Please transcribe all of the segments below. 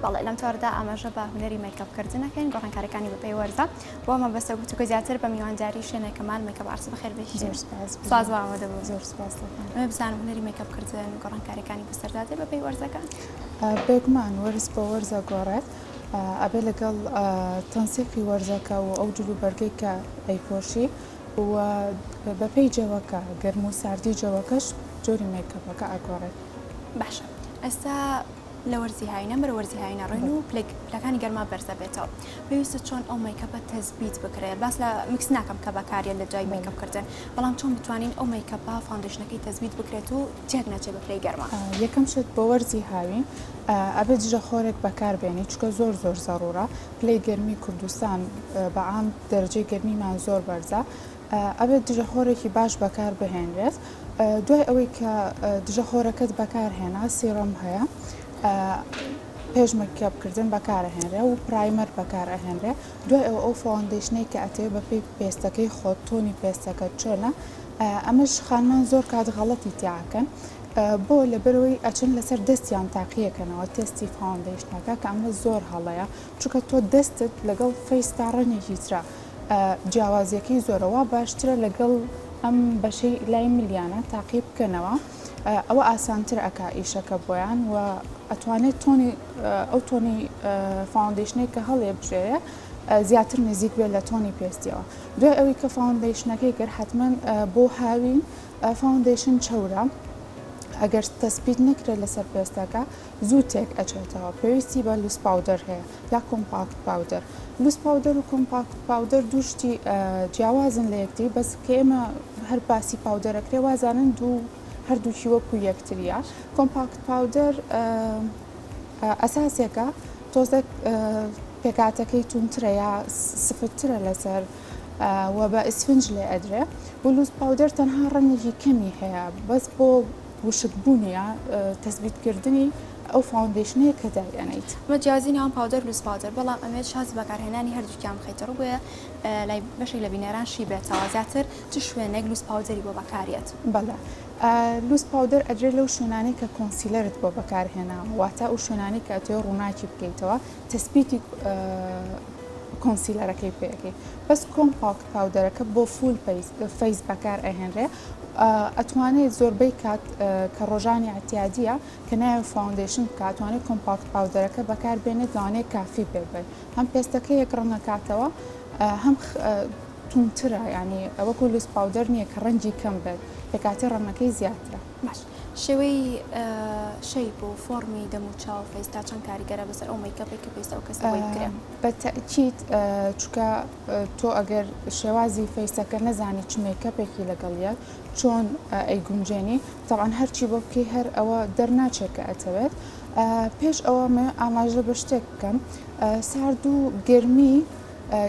بەڵێ لەم تۆڕدا ئاماژە بە هونەری مەیکەپ کردن ئەکەین گۆڕانکاریەکانی بەپێی وەرزە بۆ مەبەستە گفتوگۆی زیاتر بە میوانداری شێنە کەمال makeup artist بەخێر بێی زۆر سپاس سپاس بۆ ئامادەبوون زۆر سپاس دەکەم ئەمە بزانم هونەری مەیکەپ کردن گۆڕانکاریەکانی بەسەردا دێ بەپێی وەرزەکان؟ بێگومان وەرز بۆ وەرز ئەگۆڕێت ئەبێ لەگەڵ تەنسیقی وەرزەکە و ئەو جلوبەرگەی کە ئەیپۆشی و بەپێی جەوەکە گەرم و ساردی جەوەکەش جۆری مەیکەپەکە ئەگۆڕێت. باشە ئێستا لە وەرزی هاوینە بەرەو وەرزی هاوینە ڕۆین و پلەکانی گەرما بەرزە بێتەوە پێویستە چۆن ئەو مەیکەپە تەزبیت بکرێت باس لە mix ناکەم کە بەکاریە لە دوای مەیکەپ کردن بەڵام چۆن بتوانین ئەو makeup ە foundation ەکەی تەزبیت بکرێت و تێک نەچێت بە پلەی گەرما؟ یەکەم شت بۆ وەرزی هاوین ئەبێت دژە خۆرێک بەکار بێنی چونکە زۆر زۆر زەڕوڕە پلەی گەرمی کوردستان بە عام دەرەجەی گەرمیمان زۆر بەرزە ئەبێت دژە خۆرێکی باش بەکار بهێنرێت دوای ئەوەی کە دژە خۆرەکەت بەکار هێنا serum هەیە پێش مەیکەپ کردن بەکار ئەهێنرێ و primer بەکار ئەهێنرێ دوای ئەوە ئەو foundation ەی کە ئەتەوێ بەپێی پێستەکەی خۆت tone ی پێستەکەت چۆنە ئەمەش خانمان زۆر کات غەڵەتی تیا ئەکەن بۆ لەبەرەوەی ئەچن لەسەر دەستیان تاقیەکەنەوە تێستی foundation ەکە کە ئەمە زۆر هەڵەیە چونکە تۆ دەستت لەگەڵ face تا ڕەنگێکی ترە جیاوازیەکەی زۆرە وا باشترە لەگەڵ ئەم بەشەی لای ملیانە تاقی بکەنەوە ئەوە ئاسانتر ئەکا ئیشەکە بۆیان و ئەتوانێت tone ی ئەو tone ی foundation ەی کە هەڵێ بژێرێ زیاتر نزیک بێت لە tone ی پێستیەوە دوای ئەوەی کە foundation ەکەی کرد حتمما بۆ هاوین foundation چەورە ئەگەر تەسبیت نەکرێت لەسەر پێستەکە زوو تێک ئەچێتەوە پێویستی بە loose powder هەیە یا compact powder loose powder و compact powder دوو شتی جیاوازن لە یەکتری بەس کە ئێمە هەر باسی powder ئەکرێ وازانن دوو هەردووکی وەکو یەکتریە compact powder ئەساسێکە تۆزێک پێکاتەکەی توندترە یا سفتترە لەسەر و بە ئیسفنج لێ ئەدرێ و loose powder تەنها ڕەنگێکی کەمی هەیە بەس بۆ وشکبوونی یا تەسبیتکردنی ئەو foundation ەیە کە دایئەنێیت. ئەمە جیاوازی نێوان powder loose powder بەڵام ئەمەوێت شازی بەکارهێنانی هەردووکیان بخەیتە ڕوو بۆیە لای بەشێک لە بینەران شی بێتەوە زیاتر چ شوێنێک loose powder ی بۆ بەکاریەت؟ بەڵێ loose powder ئەدرێت لەو شوێنانەی کە concealer ت بۆ بەکارهێناوە واتە ئەو شوێنانەی کە ئەتەوێت ڕووناکی بکەیتەوە تەسبیتی concealer ەکەی پێ ئەکەی بەس compact powder ەکە بۆ full face بەکار ئەهێنرێ ئەتوانێت زۆربەی کات کە ڕۆژانی ئەعتیادیە کە نایەوێت foundation بکات ئەتوانێت compact powder ەکە بەکار بێنێت لەوانەیە کافی پێ بێت هەم پێستەکە یەک ڕەنگەکاتەوە هەم توندترە یانی وەکو loose powder نییە کە ڕەنگی کەم بێت پێکاتی ڕەنگەکەی زیاترە. باش شێوەی shape و فۆڕمی دەم و چاو face تا چەند کاریگەرە بەسەر ئەو مەیکەپەی کە پێویستە ئەو کەسە بۆی بکرێ؟ بە تەئکید چونکە تۆ ئەگەر شێوازی face ەکە نەزانی چ مەیکەپێکی لەگەڵ یەت چۆن ئەیگونجێنی تەبعەن هەرچی بۆ بکەی هەر ئەوە دەرناچێت کە ئەتەوێت پێش ئەوە ئەمەوێ ئاماژە بە شتێک بکەم سارد و گەرمی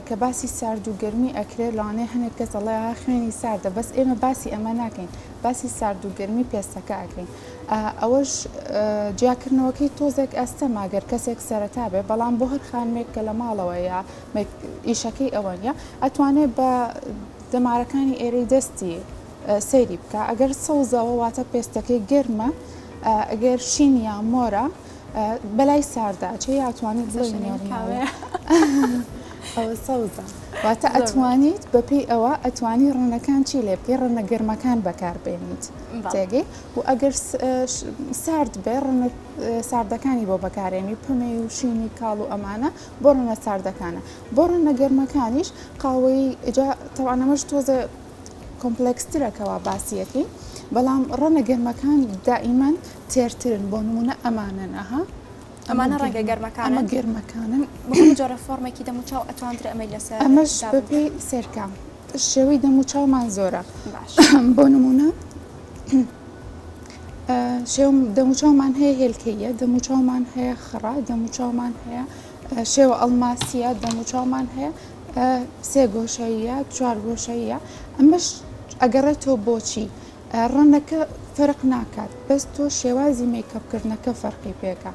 کە باسی سارد و گەرمی ئەکرێت لەوانەیە هەنێک کەس ئەڵێ ها خوێنی ساردە بەس ئێمە باسی ئەمە ناکەین باسی سارد و گەرمی پێستەکە ئەکەین ئەوەش جیاکردنەوەکەی تۆزێک ئەستەمە گەر کەسێک سەرەتا بێ بەڵام بۆ هەر خانمێک کە لە ماڵەوە یا ئیشەکەی ئەوە نیە ئەتوانێ بە دەمارەکانی ئێرەی دەستی سەیری بکە ئەگەر سەوزەوە واتە پێستەکەی گەرمە ئەگەر شین یا مۆرە بەلای ساردا چێ یا توانیت بڵێی نۆرماڵە ئەوە سەوزە واتە ئەتوانیت بەپێی ئەوە ئەتوانی ڕەنەکان چی لێ بکەی ڕەنە گەرمەکان بەکاربێنیت تێگەی و ئەگەر سارد بێ ڕەنە ساردەکانی بۆ بەکارێنی پەمەی و شینی کاڵ و ئەمانە بۆ ڕەنە ساردەکانە بۆ ڕەنە گەرمەکانیش قاوەیی جا تەوان ئەمەش تۆزێ کۆمپلێکسترە کەوا باسی ئەکەین بەڵام ڕەنە گەرمەکان دائیمەن تێرترن بۆ نمونە ئەمانەن ئەها ئەمانە ڕەنگە گەرمەکانن ئەمە گەرمەکانن بۆ هەموو جۆرە فۆرمێکی دەموچاو ئەتواندرێ ئەمەی لەسەر ئەمەش بەپێی سێرکە شێوەی دەموچاومان زۆرە بۆ نمونە شێوم دەموچاومان هەیە هێلکەیە دەموچاومان هەیە خڕە دەموچاومان هەیە شێوە ئەڵماسیە دەموچاومان هەیە سێگۆشەییە چوارگۆشەییە ئەمەش ئەگەڕێتەوە بۆچی ڕەنگەکە فەرق ناکات بەس تۆ شێوازی مەیکەپ کردنەکە فەرقی پێکە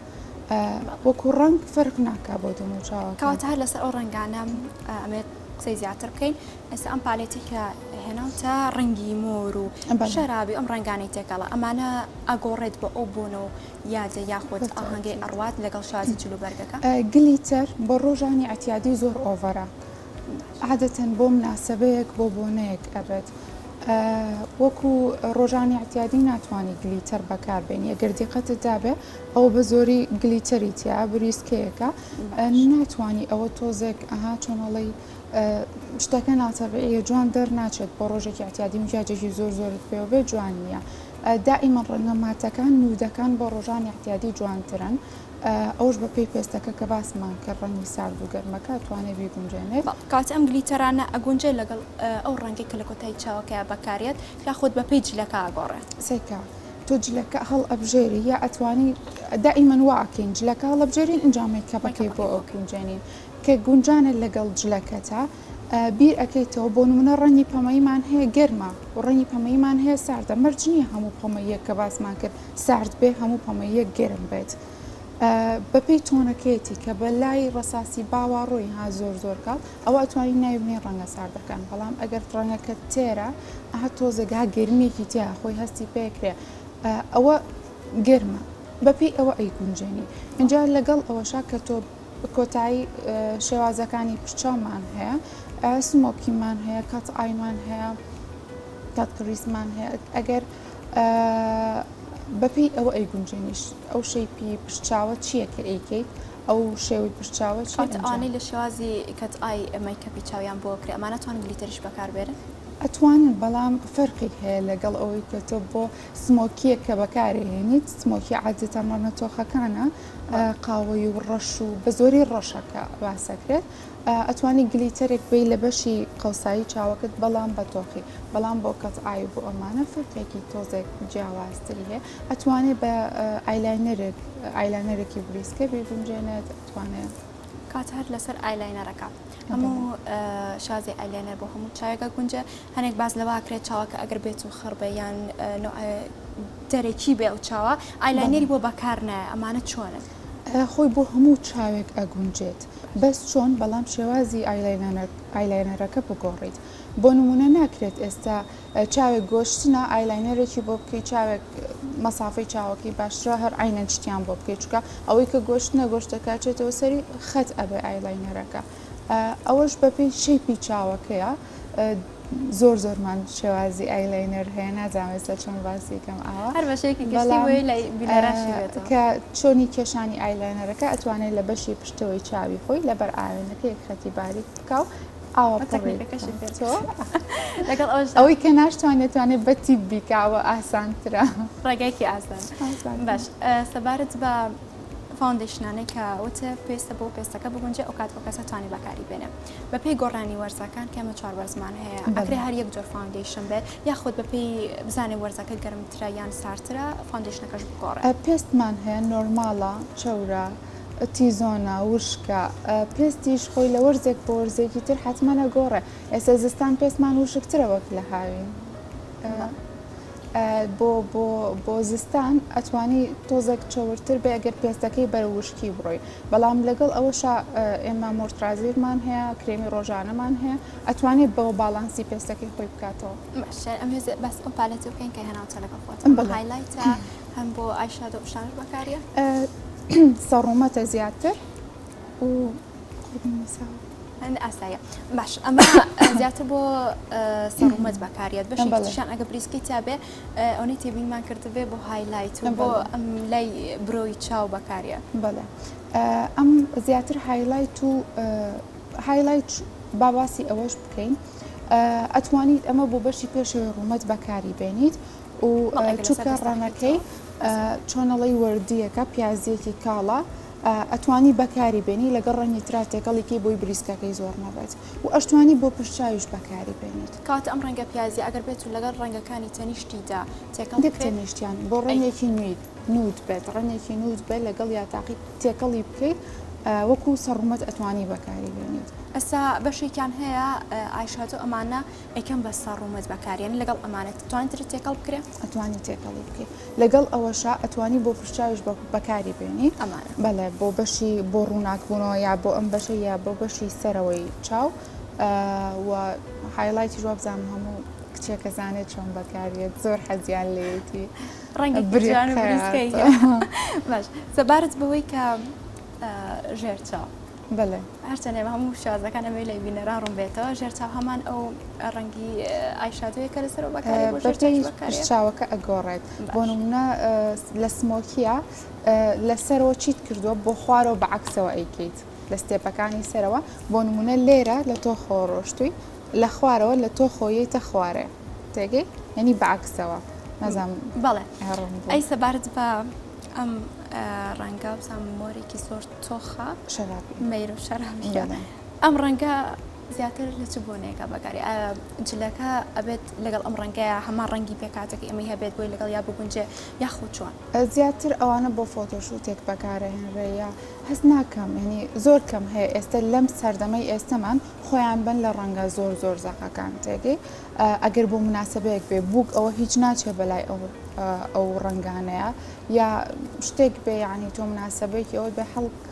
وەکو ڕەنگ فەرق ناکا بۆ دەموچاوەکە. کەواتە هەر لەسەر ئەو ڕەنگانە ئەمەوێت قسەی زیاتر بکەین ئێستا ئەم palette ی کە. هێناوتە ڕەنگی مۆر و شەرابی ئەم ڕەنگانەی تێکەڵە ئەمانە ئەگۆڕێت بۆ ئەو بۆنە و یادە یاخود ئاهەنگەی ئەڕوات لەگەڵ شازی جلوبەرگەکە؟ glitter بۆ ڕۆژانی ئیعتیادی زۆر over ە عادەتەن بۆ مناسەبەیەک بۆ بۆنەیەک ئەبێت وەکو ڕۆژانی ئیعتیادی ناتوانی glitter بەکار بێنی ئەگەر دیقەتت دابێ ئەوە بە زۆری glitter ی تیا بریسکەیەکە ناتوانی ئەوە تۆزێک ئەها چۆنەڵی شتەکە ناتەبیعیە جوان دەرناچێت بۆ ڕۆژێکی ئیعتیادی مکیاجێکی زۆر زۆرت پێوە بێت جوان نییە دائیمەن ڕەنگە matte ەکان nude ەکان بۆ ڕۆژانی ئیعتیادی جوانترن ئەوش بە پێی پێستەکە کە باسمان کرد ڕەنگی سارد و گەرمەکە توانێ بیگونجێنێت. کەواتە ئەم glitter انە ئەگونجێ لەگەڵ ئەو ڕەنگەی کە لە کۆتایی چاوەکەیا بەکاریەت یاخود بە پێی جلەکە ئەگۆڕێ؟ سەیرکە تۆ جلەکە هەڵئەبژێری یا ئەتوانی دائیمەن وا ئەکەین جلەکە هەڵئەبژێرین ئینجا مەیکەپەکەی بۆ ئەگونجێنین کە گونجانە لەگەڵ جلەکەتا بیر ئەکەیتەوە بۆ نمونە ڕەنگی پەمەییمان هەیە گەرمە و ڕەنگی پەمەییمان هەیە ساردە مەرج نییە هەموو پەمەییەک کە باسمان کرد سارد بێ هەموو پەمەییەک گەرم بێت بەپێی tone ەکەیەتی کە بە لای ڕەساسی باوا ڕۆی ها زۆر زۆر کاڵ ئەوە ئەتوانی ناوی بنێی ڕەنگە ساردەکان بەڵام ئەگەر ڕەنگەکە تێرە ئەها تۆزێک ها گەرمیەکی تیا خۆی هەستی پێکرێ ئەوە گەرمە بەپێی ئەوە ئەیگونجێنی ئینجا لەگەڵ ئەوەشا کە تۆ کۆتایی شێوازەکانی پشتچاومان هەیە، smoky مان هەیە، cat eye مان هەیە، cut crease مان هەیە، ئەگەر بەپێی ئەوە ئەیگونجێنیش ئەو shape ی پشتچاوە چییە کە ئەیکەیت ئەو شێوەی پشتچاوە چییە کات ئەوانەی لە شێوازی cat eye مەیکەپی چاویان بۆ کرێ ئەمانە توانن glitter یش بەکاربێنن؟ ئەتوانن بەڵام فەرقی هەیە لەگەڵ ئەوەی کە تۆ بۆ smoky یەک کە بەکارێنیت smoky عادەتەن ڕەنگە تۆخەکانە قاوەی و ڕەش و بە زۆری ڕەشە کە باسەکرێت ئەتوانی glitter ێک بی لە بەشی قەوسایی چاوەکەت بەڵام بە تۆخی بەڵام بۆ cat eye و بۆ ئەمانە فەرقێکی تۆزێک جیاوازتری هەیە ئەتوانێ بە eyeliner ێک eyeliner ێکی بریسکە بیگونجێنێت ئەتوانێ. کات هەر لەسەر eyeliner ەکە هەموو شازی eyeliner بۆ هەموو چاوێکە گونجێ هەنێک باس لەوە کرێت چاوەکە ئەگەر بێت و خڕ بێ یان دەرەکی بێ ئەو چاوە eyeliner ی بۆ بەکار نایە ئەمانە چۆنن؟ خۆی بۆ هەموو چاوێک ئەگونجێت بەس چۆن بەڵام شێوازی eyeliner ەکە بگۆڕیت بۆ نمونە ناکرێت ئێستا چاوێک گۆشتنە eyeliner ێکی بۆ بکەی چاوێک مەسافەی چاوەکەی باشترە هەر عەینەن شتیان بۆ بکەی چونکە ئەوەی کە گۆشتنە گۆشتەکە چێتەوە سەری خەت ئەبێ eyeliner ەکە ئەوەش بەپێی shape ی چاوەکەیە زۆر زۆرمان شێوازی eyeliner هەیە نازانم ئێستا چۆن باسی کەم ئاوا هەر بە شێوەیەکی گشتی بۆی لای بینەران بێتەوە کە چۆنی کێشانی eyeliner ەکە ئەتوانێت لە بەشی پشتەوەی چاوی خۆی لەبەر ئاوێنەکە یەک خەتی باریک بکا و ئاوا تەکنیکەکەشی فێر لەگەڵ ئەوەش ئەوەی کە ناشتوانێت توانێت بە tip بیکا ئەوە ئاسانترە ڕێگایەکی ئاسان باش سەبارەت بە foundation انەی کە وتێ پێستە بۆ پێستەکە بگونجێ ئەو کات ئەو کەسە توانی بەکاری بێنێ بەپێی گۆڕانی وەرزەکان کە ئێمە چوار وەرزمان هەیە ئەکرێ هەر یەک جۆر foundation بێت یاخود بەپێی بزانێ وەرزەکە گەرمترە یان ساردترە foundation ەکەش بگۆڕێ. پێستمان هەیە normal ە چەورە T-zone ە وشکە پێستیش خۆی لە وەرزێک بۆ وەرزێکی تر حەتمەن ئەگۆڕێ ئێستا زستان پێستمان وشکترە وەک لە هاوین بۆ بۆ بۆ زستان ئەتوانی تۆزێک چەورتر بێ ئەگەر پێستەکەی بەرەو وشکی بڕۆی بەڵام لەگەڵ ئەوەشا ئێمە moisturizer مان هەیە کرێمی ڕۆژانەمان هەیە ئەتوانێت بەوە باڵانسی پێستەکەی خۆی بکاتەوە. باشە ئەم هێزە باس ئەو palette ە بکەین کە هێناوتە لەگەڵ خۆت highlight ە هەم بۆ eyeshadow شتانش بەکاریە؟ سەڕومەتە زیاتر و ئاساییە باش ئەمە زیاتر بۆ سەڕومەت بەکاریێت بەشێکی تریشیان ئەگە بریسکەی تیا بێ ئەوەی تێبینمان کردبێ بۆ highlight و بۆ ئەم لای برۆی چاو بەکاریە. بەڵێ ئەم زیاتر highlight و highlight با باسی ئەوەش بکەین ئەتوانیت ئەمە بۆ بەشی پێشەوەی ڕوومەت بەکاری بێنیت و چونکە ڕەنگەکەی چۆنەڵی وەردییەکە پیازییەکی کاڵە ئەتوانی بەکاری بێنی لەگەڵ ڕەنگی ترا تێکەڵی کەی بۆی بریسکەکەی زۆر نەبێت و ئەشتوانی بۆ پشت چاویش بەکاری بێنیت. کەواتە ئەم ڕەنگە پیازیە ئەگەر بێت و لەگەڵ ڕەنگەکانی تەنیشتیدا تێکەڵ نەک بکرێت تەنیشتیان بۆ ڕەنگێکی nude nude بێت ڕەنگێکی nude بێت لەگەڵ یا تاقی تێکەڵی بکەیت وەکو سەڕومەت ئەتوانی بەکاری بێنیت. ئەستا بەشێکیان هەیە eyeshadow ئەمانە ئەیکەم بە سەر ڕوومەت بەکاریێنن لەگەڵ ئەمانە توانیت تێکەڵ بکرێ؟ ئەتوانی تێکەڵی بکەی لەگەڵ ئەوەشا ئەتوانی بۆ پشت چاویش بەکاری بێنی ئەمانە. بەڵێ بۆ بەشی بۆ ڕووناک بوونەوە یا بۆ ئەم بەشە یا بۆ بەشی سەرەوەی چاو و. highlight یش وابزانم هەموو کچێک ئەزانێت چۆن بەکاریێت زۆر حەزیان لێیەتی ڕەنگێکی جوان و بریسکەی باش سەبارەت بەوەی کە ژێر چاو بەڵێ. هەرچەند ئێمە هەموو شێوازەکان ئەمەی لای بینەران ڕوون بێتەوە ژێر چاو هەمان ئەو ڕەنگی eyeshadow یە کە لەسەرەوە بەکارێ بۆ ژێر چاویش بەپێی بەکارێ پشت چاوەکە ئەگۆڕێت بۆ باش. نمونە لە smoky یە لەسەرەوە چیت کردووە بۆ خوارەوە بە عەکسەوە ئەیکەیت لە step ەکانی سەرەوە بۆ نمونە لێرە لە تۆخەوە ڕۆشتووی لە خوارەوە لە تۆخەوە یەیتە خوارێ تێگەی یعنی بە عەکسەوە نازانم بەڵێ ڕوون بوو. ئەی سەبارەت بە ئەم ڕەنگە بزانم مۆرێکی زۆر تۆخە شەرابی مەیر و شەرابیە ئەم ڕەنگە زیاتر لە چ بۆنەیەکە بەکاری ئایا جلەکە ئەبێت لەگەڵ ئەم ڕەنگەیە هەمان ڕەنگی پێکاتەکە ئەمەی هەبێت بۆی لەگەڵ یا بگونجێ یاخود چۆن؟ زیاتر ئەوانە بۆ photoshoot ێک بەکارئەهێنرێ یا هەست ناکەم یانی زۆر کەم هەیە ئێستە لەم سەردەمەی ئێستەمان خۆیان بەن لە ڕەنگە زۆر زۆر زەقەکان تێگەی ئەگەر بۆ مناسەبەیەک بێ بووک ئەوە هیچ ناچێ بەلای ئەو ئەو ڕەنگانەیە یا شتێک بێ یعنی تۆ مناسەبەیەکی ئەوە بێ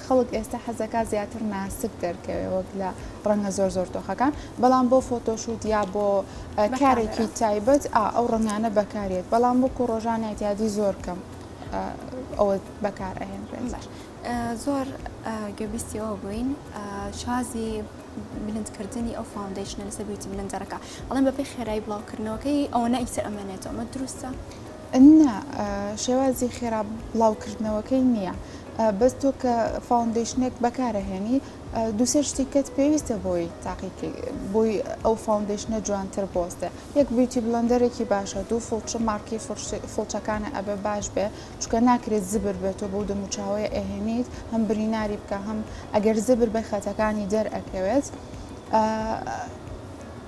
خەڵک ئێستا حەزەکا زیاتر ناسک دەرکەوێ وەک لە ڕەنگە زۆر زۆر تۆخەکان بەڵام بۆ photoshoot یا بۆ کارێکی تایبەت ئا ئەو ڕەنگانە بەکارێت بەڵام وەکو ڕۆژانی ئەعتیادی زۆر کەم ئەوە بەکار ئەهێنرێت. باش زۆر گوێبیستی ئەوە بووین شازی blend کردنی ئەو foundation ە لەسەر beauty blender ەکە ئەڵێن بەپێی خێرایی بڵاوکردنەوەکەی ئەوەنە ئیتر ئەمێنێتەوە ئەمە دروستە؟ نا شێوازی خێرا بڵاوکردنەوەکەی نییە بەس تۆ کە foundation ێک بەکارەهێنی دووسێ شتی کەت پێویستە بۆی تاقیکەی بۆی ئەو foundation ە جوانتر بۆستێ یەک beauty blender ێکی باشە دوو فڵچە مارکەی فڵچەکانە ئەبێ باش بێ چونکە ناکرێت زبر بێت تۆ بەو دەموچاوەیە ئەهێنیت هەم بریناری بکە هەم ئەگەر زبر بێ خەتەکانی دەرئەکەوێت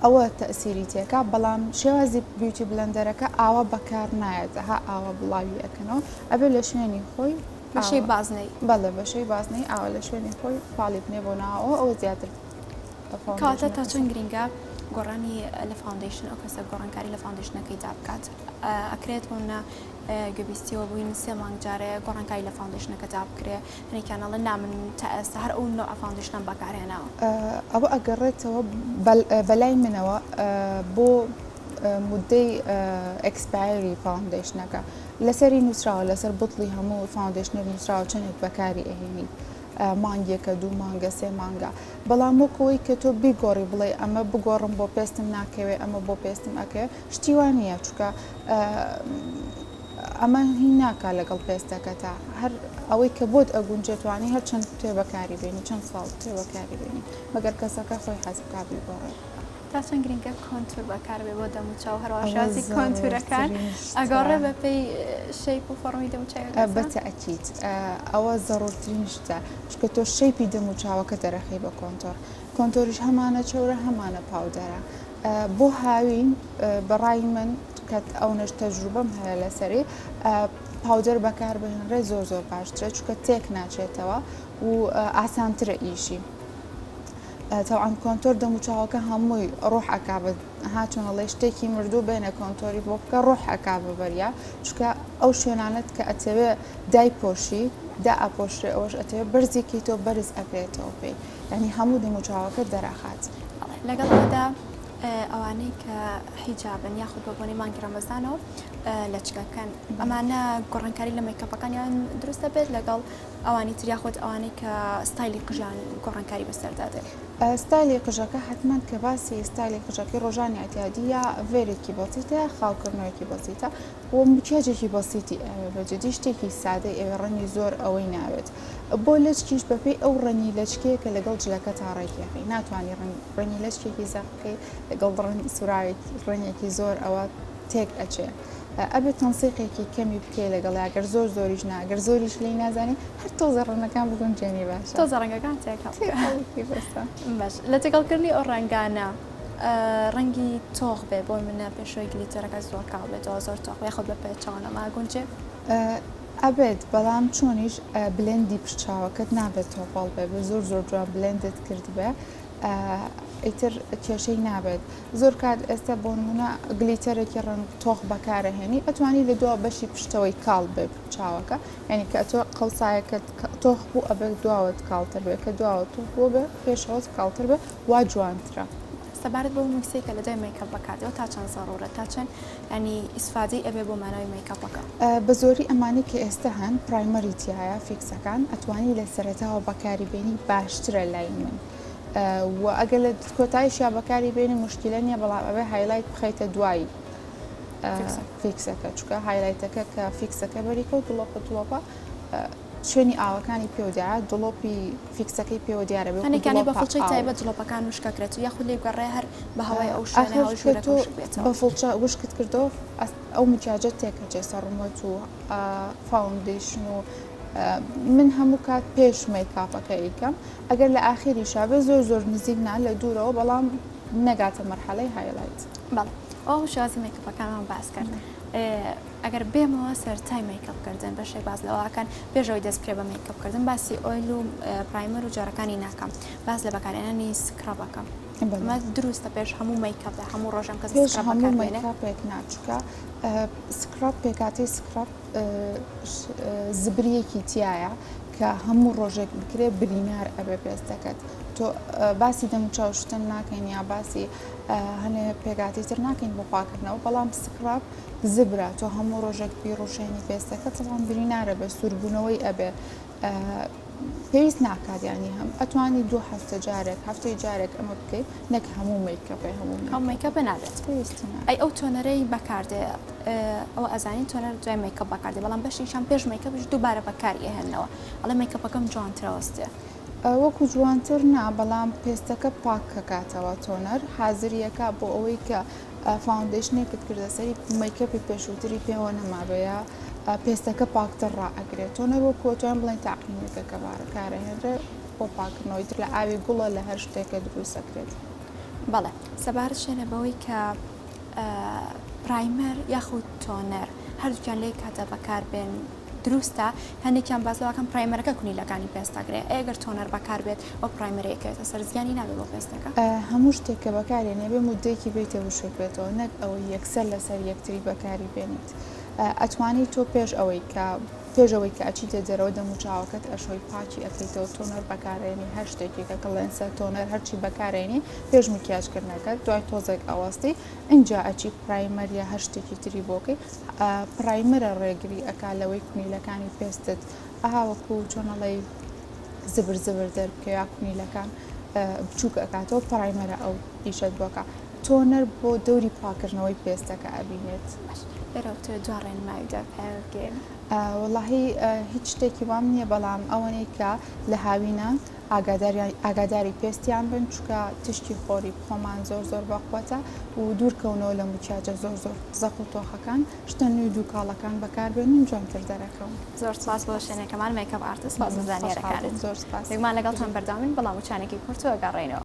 ئەوە تەئسیری تێکا بەڵام شێوازی beauty blender ەکە ئاوا بەکار نایەت ها ئاوا بڵاوی ئەکەنەوە ئەبێ لە شوێنی خۆی بە شێی بازنەی بەڵێ بە شێی بازنەی ئاوا لە شوێنی خۆی پاڵی بنێ بۆ ناوەوە ئەوە زیاتر کەواتە تا چەند گرینگە گۆڕانی لە foundation ئەو کەسە گۆڕانکاری لە foundation ەکەیدا بکات ئەکرێت بۆ منە گوێبیستیەوە بووین سێ مانگ جارێ گۆڕانکاری لە foundation ەکەدا بکرێ هەنێکیان ئەڵێن نا من تا ئێستا هەر ئەو نەوعە foundation ەم بەکارهێناوە. ئەوە ئەگەڕێتەوە بەلای منەوە بۆ مودەی expiry foundation ەکە لەسەری نووسراوە لەسەر بوتڵی هەموو foundation ێک نووسراوە چەندێک بەکاری ئەهێنیت مانگێکە دوو مانگە سێ مانگە بەڵام وەکەوەی کە تۆ بیگۆڕی بڵێ ئەمە بگۆڕم بۆ پێستم ناکەوێ ئەمە بۆ پێستم ئەکەوێ شتی وا نییە چونکە ئەمە هی ناکا لەگەڵ پێستەکەتا هەر ئەوەی کە بۆت ئەگونجێ توانی هەر چەند بتوێ بەکاری بێنی چەند ساڵ بتوێ بەکاری بێنی مەگەر کەسەکە خۆی حەز بکا بیگۆڕێ. تا چەند گرنگە contour بەکاربێ بۆ دەموچاو هەروەها ئەوە شێوازی contour ەکان زەڕوورترین شتە. ئەگۆڕێ بەپێی shape و فۆڕمی دەموچاوی بە کەسە؟ تەئکید ئەوە زەڕوورترین شتە چونکە تۆ shape ی دەموچاوەکە دەرەخەی بە contour contour یش هەمانە چەورە هەمانە powder ە بۆ هاوین بەڕای من کە ئەونەش تەجروبەم هەیە لەسەری powder بەکار بهێنرێت زۆر زۆر باشترە چونکە تێک ناچێتەوە و ئاسانترە ئیشی تەوان contour دەموچاوەکە هەمووی ڕۆح ئەکا بە ها چۆن ئەڵێ شتێکی مردوو بێنە contour ی بۆ بکە ڕۆح ئەکا بە بەریا چونکە ئەو شوێنانەت کە ئەتەوێ دایپۆشی دا ئەپۆشرێ ئەوەش ئەتەوێ بەرزی کەیتەوە بەرز ئەکرێتەوە پێی یانی هەموو دەموچاوەکەت دەرئەخات. لەگەڵ ئەوەدا ئەوانەی کە حیجابن یاخود بە بۆنەی مانگی ڕەمەزانەوە لەچکەکەن ئەمانە گۆڕانکاری لە مەیکەپەکانیان دروست دەبێت لەگەڵ ئەوانی تر یاخود ئەوانەی کە ستایلی قژیان گۆڕانکاری بەسەردا دێت. ستایلی قژەکە حەتمەن کە باسی ستایلی قژەکەی ڕۆژانی ئیعتیادی یا ڤێرێکی بەسیتە یا خاوکردنەوەیەکی بەسیتە و مکیاجێکی بەسیتی ئەوێ بە جدی شتێکی سادەی ئەوێ ڕەنگی زۆر ئەوەی ناوێت بۆ لەچکیش بەپێی ئەو ڕەنگی لەچکەیە کە لەگەڵ جلەکەتا ڕێکی ئەخەی ناتوانی ڕەنگ ڕەنگی لەچکێکی زەق بکەی لەگەڵ ڕەنگ سوراوێکی ڕەنگێکی زۆر ئەوە تێک ئەچێ ئەبێ تەنسیقێکی کەمی بکەی لەگەڵ گەر زۆر زۆریش نا گەر زۆریش لێی نازانی هەر تۆزە ڕەنگەکان بگونجێنی باشە تۆزە ڕەنگەکان تێکەڵ تێکەڵ بکەی بەسە. باش لە تێکەڵکردنی ئەو ڕەنگانە ڕەنگی تۆخ بێ بۆ منە پێشەوەی glitter ەکە زۆر کاڵ بێتەوە زۆر تۆخ یاخود بە پێچەوانە ماگونجێ؟ ئەبێت بەڵام چۆنیش blend ی پشت چاوەکەت نابێت تۆپەڵ بێ بێ زۆر زۆر جوان blend ت کردبێ ئیتر کێشەی نابێت زۆر کات ئێستا بۆ نمونە glitter ێکی ڕەنگ تۆخ بەکارەهێنی ئەتوانی لە دوا بەشی پشتەوەی کاڵ بێ چاوەکە یعنی کە ئەتۆ قەوسایەکەت تۆخ بوو ئەبێت دواوەت کاڵتر بێ کە دواوە تۆخ بوو بێ پێشەوەت کاڵتر بێ وا جوانترە. سەبارەت بەو mix ەی کە لە دوای مەیکەپ بەکاردێ تا چەند زەڕوورە تا چەند یانی ئیسفادەی ئەبێ بۆ مانەوەی مەیکەپەکە؟ بە زۆری ئەمانەی کە ئێستە هەن primer ی تیایە fix ەکان ئەتوانی لە سەرەتاوە بەکاری بێنی باشترە لای من و ئەگەر لە کۆتایشیا بەکاری بێنی موشکیلە نییە بەڵام ئەبێ highlight بخەیتە دوای fix ەکە چونکە highlight ەکە کە fix ەکە بەری کەوت دڵۆپە دڵۆپە شوێنی ئاوەکانی پێوە دیارە دڵۆپی fix ەکەی پێوە دیارە بێ هەنێکیان بە فڵچەی تایبەت دڵۆپەکان وشکەکرێت و یاخود لێی بگەڕێ هەر بە هەوای ئەو شوێنە ئاخر هەوای کە ژوورەکە تۆ وشک بێتەوە. بە فڵچە وشکت کردەوە ئەو مکیاجە تێکەچێ سەر ڕوومەت و foundation و من هەموو کات پێش مەیکاپەکە ئەیکەم ئەگەر لە ئاخیریشا بێ زۆر زۆر نزیک نا لە دوورەوە بەڵام نەگاتە مەرحەلەی highlight. بەڵێ ئەوە شێوازی مەیکەپەکانمان باس کرد ئەگەر بێمەوە سەرەتای مەیکەپ کردن بەشێک باس لەوە ئەکەن پێش ئەوەی دەست بکرێت بە مەیکەپ کردن باسی oil و primer و جۆرەکانی ناکەم باس لە بەکارهێنانی scrub ئەکەم ئەمە دروستە پێش هەموو مەیکەپ لە هەموو ڕۆژەم کەس پێش scrub هەموو بەکار بێنێ مەیکاپێک نا چونکە scrub پێکهاتەی scrub زبریەکی تیایە کە هەموو ڕۆژێک بکرێ برینار ئەبێ پێستەکەت تۆ باسی دەموچاو شتن ناکەین یا باسی هەنێ پێکهاتەی تر ناکەین بۆ پاکردنەوە بەڵام scrub زبرە تۆ هەموو ڕۆژێک بیڕوشێنی پێستەکە تەبعەن برینارە بێ سووربوونەوەی ئەبێ پێویست ناکات ینی هەم ئەتوانی دوو هەفتە جارێک هەفتەی جارێک ئەمە بکەیت نەک هەموو مەیکەپێ هەموو ئەو مەیکەپە نابێت پێویستی ناکات. ئەی ئەو toner ەی بەکاردێ ئەوە ئەزانین toner دوای مەیکەپ بەکاردێ بەڵام بەشێکیان پێش مەیکەپیش دووبارە بەکاری ئەهێننەوە ئەڵێ مەیکەپەکەم جوانترە وەستێ. وەکو جوانتر نا بەڵام پێستەکە پاک ئەکاتەوە toner حازریەکە بۆ ئەوەی کە foundation ێکت کردە سەری مەیکەپی پێشووتری پێوە نەمابێ یا پێستەکە پاکتر ڕائەگرێت toner وەکو ئەتوانین بڵێین تەعقیمێکە کە بەکارئەهێنرێ بۆ پاکردنەوەی تر لە ئاوی گوڵە لە هەر شتێکە دروست ئەکرێت. بەڵێ سەبارەت شێنە بەوەی کە primer یاخود toner هەردووکیان لە یەک کاتدا بەکاربێن دروستە هەندێکیان باس لەوەکەن primer ەکە کونیلەکانی پێست دەگرێ ئەی ئەگەر toner بەکاربێت ئەو primer ە یەکەوێتە سەر زیانی نابێت بۆ پێستەکە؟ هەموو شتێک کە بەکارێنی ئەبێ مودەیەکی بێیتە وشک بێتەوە نەک ئەوەی یەکسەر لەسەر یەکتری بەکاری بێنیت ئەتوانی تۆ پێش ئەوەی کە پێش ئەوەی کە ئەچیتە دەرەوە دەموچاوەکەت ئەشۆی پاکی ئەکەیتەوە toner بەکارێنی هەر شتێکی کە cleanser toner هەرچی بەکارێنی پێش مکیاج کردنەکەت دوای تۆزێک ئەوەستی ئینجا ئەچی primer یا هەر شتێکی تری بۆکەی primer ە ڕێگری ئەکا لەوەی کونیلەکانی پێستت ئەها وەکو چۆن ئەڵێی زبر زبر دەربکەوێ یا کونیلەکان بچووک ئەکاتەوە primer ە ئەو ئیشەت بۆکە toner بۆ دەوری پاکردنەوەی پێستەکە ئەبینێت. باش لێرەوە بتەوێت دوا ڕێنمایی و دوا پەیام بگەیەنی. وەڵاهی هیچ شتێکی وام نییە بەڵام ئەوەنەی کە لە هاوینە ئاگاداری پێستیان بن چونکە تیشکی خۆری خۆمان زۆر زۆر بەقوەتە و دوور کەونەوە لە مکیاجە زۆر زۆر زەق و تۆخەکان شتە nude و کاڵەکان بەکاربێنن جوانتر دەرەکەون. زۆر سوپاس بۆ شوێنەکەمان makeup artist سوپاس بۆ زانیارەکانت. زۆر سوپاس. بێگومان لەگەڵتان بەردەوامین بەڵام وچانێکی کورت و ئەگەڕێینەوە.